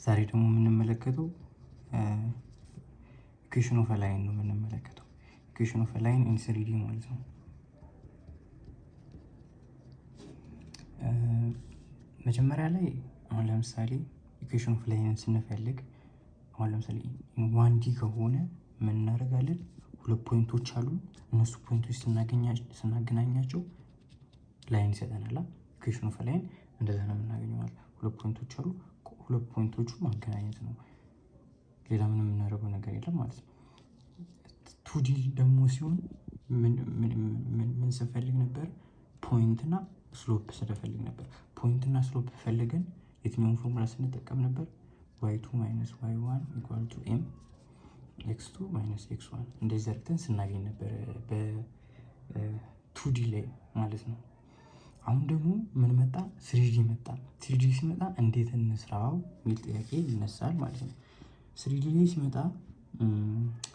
ዛሬ ደግሞ የምንመለከተው equation of line ነው የምንመለከተው፣ equation of line in 3D ማለት ነው። መጀመሪያ ላይ አሁን ለምሳሌ equation of line ን ስንፈልግ፣ አሁን ለምሳሌ 1D ከሆነ ምን እናደርጋለን? ሁለት point ኦች አሉ። እነሱ point ኦች ስናገናኛቸው line ይሰጠናል። Equation of line እንደዛ ነው የምናገኘው ማለት ነው። ሁለት point ኦች አሉ። ሁለት point ኦቹ ማገናኘት ነው። ሌላ ምንም የምናደርገው ነገር የለም ማለት ነው። 2D ደግሞ ሲሆን ምን ስንፈልግ ነበር? Point እና slope ስንፈልግ ነበር። Point እና slope ፈልገን የትኛውን ፎርሙላ ስንጠቀም ነበር? y two minus y one equal to m x two minus x one፣ እንደዚህ አድርገን ስናገኝ ነበር በ 2D ላይ ማለት ነው። አሁን ደግሞ ምን መጣ? 3D መጣ። 3D ሲመጣ እንዴት እንስራው የሚል ጥያቄ ይነሳል ማለት ነው። 3D ላይ ሲመጣ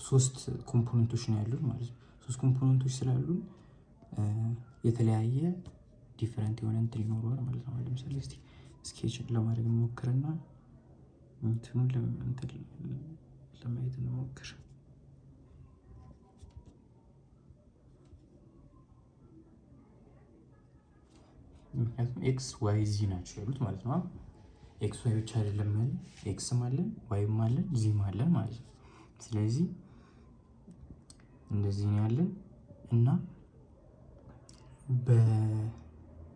ሶስት component ኦች ነው ያሉን ማለት ነው። ሶስት component ኦች ስላሉን የተለያየ different የሆነ እንትን ይኖረዋል ማለት ነው። ለምሳሌ እስቲ sketch ለማድረግ እንሞክርና እንትኑን ለማየት እንሞክር። ምክንያቱም x y z ናቸው ያሉት ማለት ነው። x y ብቻ አይደለም ያለን፣ x ም አለን፣ y ም አለን፣ z ም አለን ማለት ነው። ስለዚህ እንደዚህ ነው ያለን እና በ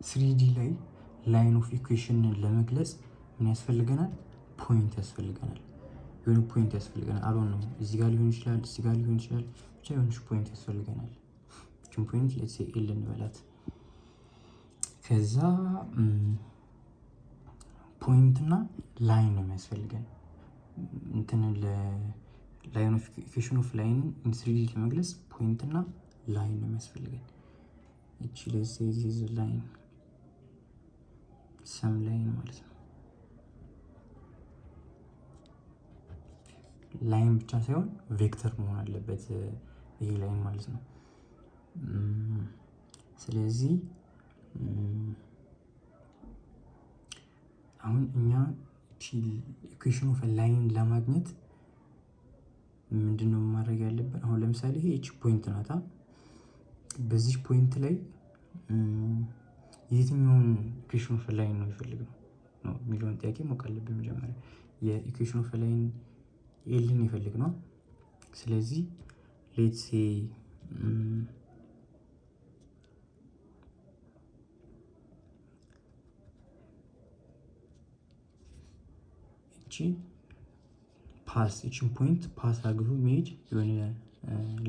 3D ላይ line of equation ን ለመግለጽ ምን ያስፈልገናል? Point ያስፈልገናል። የሆነ point ያስፈልገናል። አሁን ነው እዚህ ጋር ሊሆን ይችላል፣ እዚህ ጋር ሊሆን ይችላል። ብቻ የሆነች point ያስፈልገናል። ይችን point let's say L እንበላት። ከዛ point እና line ነው የሚያስፈልገን፣ እንትን line of equation of line in 3D ለመግለጽ point እና line ነው የሚያስፈልገን። እቺ let's say this line፣ some line ማለት ነው። Line ብቻ ሳይሆን vector መሆን አለበት ይሄ line ማለት ነው። ስለዚህ አሁን እኛ equation of line ለማግኘት ምንድነው ማድረግ ያለብን? አሁን ለምሳሌ ይሄ እቺ point ናታ። በዚህ point ላይ የትኛውን equation of line ነው የፈለግነው ነው የሚለውን ጥያቄ ማወቅ አለብን። መጀመሪያ የ equation of line L ን የፈለግነው። ስለዚህ let's say እቺ pass እቺን point pass አድርጎ መሄድ የሆነ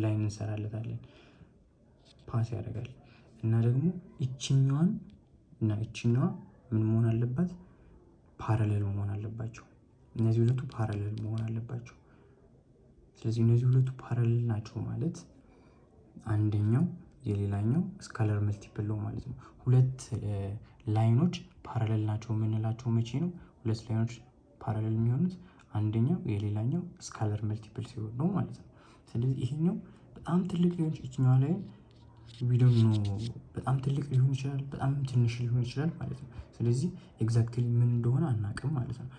line እንሰራለታለን። Pass ያደርጋል እና ደግሞ ይችኛዋን እና ይችኛዋ ምን መሆን አለባት? Parallel መሆን አለባቸው። እነዚህ ሁለቱ parallel መሆን አለባቸው። ስለዚህ እነዚህ ሁለቱ parallel ናቸው ማለት አንደኛው የሌላኛው scalar multiple ነው ማለት ነው። ሁለት line ኦች parallel ናቸው የምንላቸው መቼ ነው? ሁለት line ኦች parallel የሚሆኑት አንደኛው የሌላኛው scalar multiple ሲሆን ነው ማለት ነው። ስለዚህ ይሄኛው በጣም ትልቅ ሊሆን፣ ይችኛዋ line ቢደግሞ በጣም ትልቅ ሊሆን ይችላል፣ በጣም ትንሽ ሊሆን ይችላል ማለት ነው። ስለዚህ exactly ምን እንደሆነ አናውቅም ማለት ነው።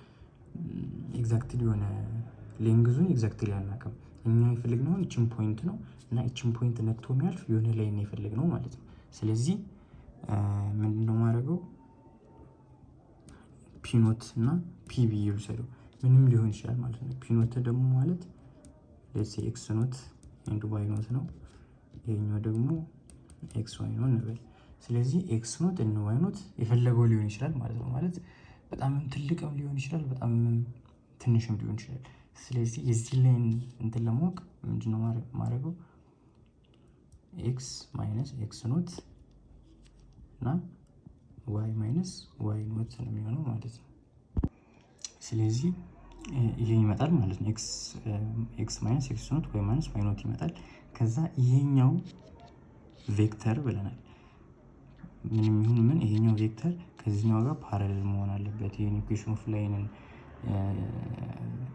Exactly የሆነ length ኡን exactly አናውቅም። እኛ የፈለግነው ይችን point ነው እና ይችን point ነክቶ የሚያልፍ የሆነ line የፈለግነው ማለት ነው። ስለዚህ ምንድነው የማደርገው? P naught እና P ብዬ ልውሰደው፣ ምንም ሊሆን ይችላል ማለት ነው። P naught ደግሞ ማለት let's say x naught and y naught ነው። ይሄኛው ደግሞ x y ነው እንበል። ስለዚህ x naught እና y naught የፈለገው ሊሆን ይችላል ማለት ነው። ማለት በጣም ትልቅም ሊሆን ይችላል፣ በጣም ትንሽም ሊሆን ይችላል። ስለዚህ የዚህ line እንትን ለማወቅ ምንድነው ማድረገው? X minus x naught እና y minus y naught ነው የሚሆነው ማለት ነው። ስለዚህ ይሄ ይመጣል ማለት ነው። x minus x naught፣ y minus y naught ይመጣል። ከዛ ይሄኛው vector ብለናል። ምንም ይሁን ምን ይሄኛው vector ከዚህኛው ጋር parallel መሆን አለበት። ይሄን equation of line ን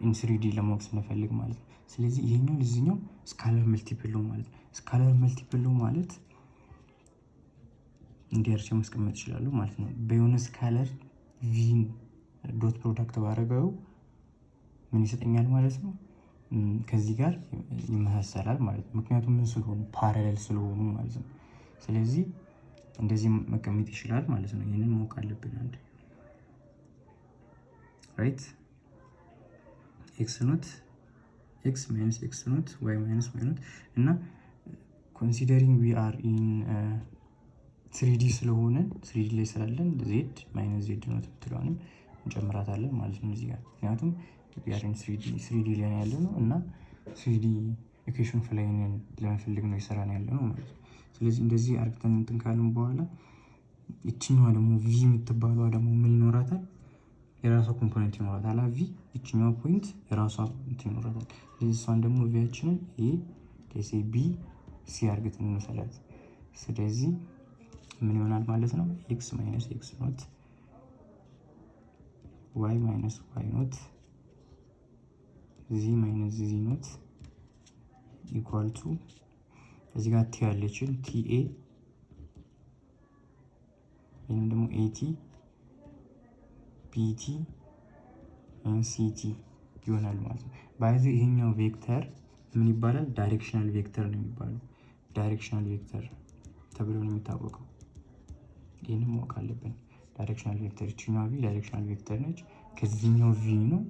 in 3D ለማወቅ ስንፈልግ ማለት ነው። ስለዚህ ይሄኛው ለዚህኛው scalar multiple ነው ማለት ነው። Scalar multiple ነው ማለት እንዲህ አድርጌ ማስቀመጥ ይችላሉ ማለት ነው። በየሆነ scalar v ን dot product ባደረገው ምን ይሰጠኛል ማለት ነው? ከዚህ ጋር ይመሳሰላል ማለት ነው። ምክንያቱም ምን ስለሆኑ? Parallel ስለሆኑ ማለት ነው። ስለዚህ እንደዚህ መቀመጥ ይችላል ማለት ነው። ይህንን ማወቅ አለብን። አንድ right, x naught, x minus x naught, y minus y naught። እና considering we are in 3D ስለሆነ፣ 3D ላይ ስላለን z minus z naught የምትለዋንም እንጨምራታለን ማለት ነው እዚህ ጋር። ምክንያቱም we are in 3D ላይ ያለ ነው እና 3D equation of line ን ለመፈለግ ነው የሰራን ያለ ነው ማለት ነው። ስለዚህ እንደዚህ አርግተን እንትን ካልን በኋላ ይችኛዋ ደግሞ v የምትባለዋ ደግሞ ምን ይኖራታል? የራሷ component ይኖራታል። V ይችኛዋ point የራሷ እንትን ይኖራታል። ስለዚህ እሷን ደግሞ v ያችንን A ሌሴ B C አርግተን እንውሰዳት። ስለዚህ ምን ይሆናል ማለት ነው? X minus x naught, y minus y naught, z minus z naught equal to እዚህ ጋር t ያለችን t A ወይም ደግሞ at, bt, ct ይሆናል ማለት ነው። By the way ይሄኛው vector ምን ይባላል? Directional vector ነው የሚባለው። Directional vector ተብሎ ነው የሚታወቀው። ይህንን ማወቅ አለብን። Directional vector፣ ይችኛዋ v directional vector ነች። ከዚህኛው v ነው፣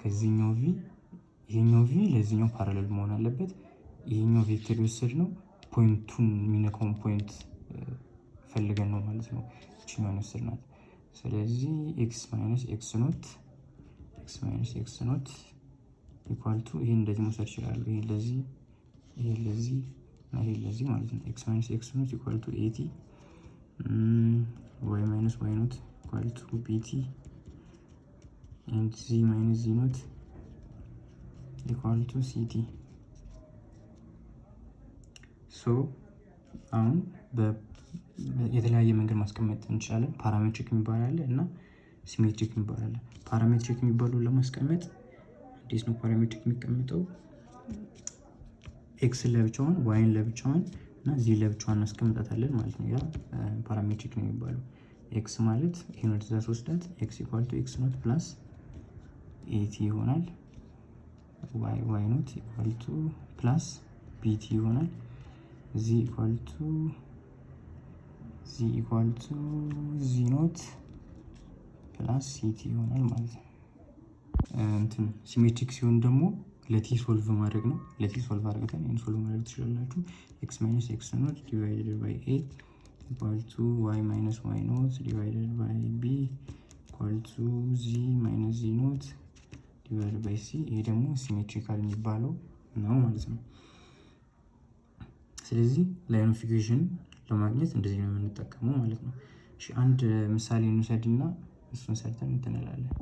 ከዚህኛው v፣ ይሄኛው v ለዚህኛው parallel መሆን አለበት። ይሄኛው vector የወሰድነው point ኡን የሚነካውን point ፈልገን ነው ማለት ነው። ይችኛዋን የወሰድናት። ስለዚህ x minus x naught, x minus x naught equal to ይሄን እንደዚህ መውሰድ ይችላሉ። ይሄ ለዚህ፣ ይሄ ለዚህ እና ይሄ ለዚህ ማለት ነው። X minus x naught equal to at, y minus y naught equal to bt and z minus z naught equal to ct። So አሁን የተለያየ መንገድ ማስቀመጥ እንችላለን። Parametric የሚባል አለ እና symmetric የሚባል አለ። Parametric የሚባለውን ለማስቀመጥ እንዴት ነው parametric የሚቀመጠው? X ን ለብቻዋን፣ y ን ለብቻዋን እና z ለብቻዋን እናስቀምጣታለን ማለት ነው። ያ parametric ነው የሚባለው። X ማለት ይሄን ወደዛ ስወስዳት x equal to x naught plus at ይሆናል። y, y naught equal to plus bt ይሆናል። Z equal to z naught plus ct ይሆናል ማለት ነው። እንትን symmetric ሲሆን ደግሞ ለ t solve ማድረግ ነው። ለ t solve አድርገን ይህን solve ማድረግ ትችላላችሁ። X minus x naught divided by a equal to y minus y naught divided by b equal to z minus z naught divided by c። ይሄ ደግሞ symmetrical የሚባለው ነው ማለት ነው። ስለዚህ line of equation ለማግኘት እንደዚህ ነው የምንጠቀመው ማለት ነው። እሺ፣ አንድ ምሳሌ እንውሰድና እሱን ሰርተን እንትን እንላለን።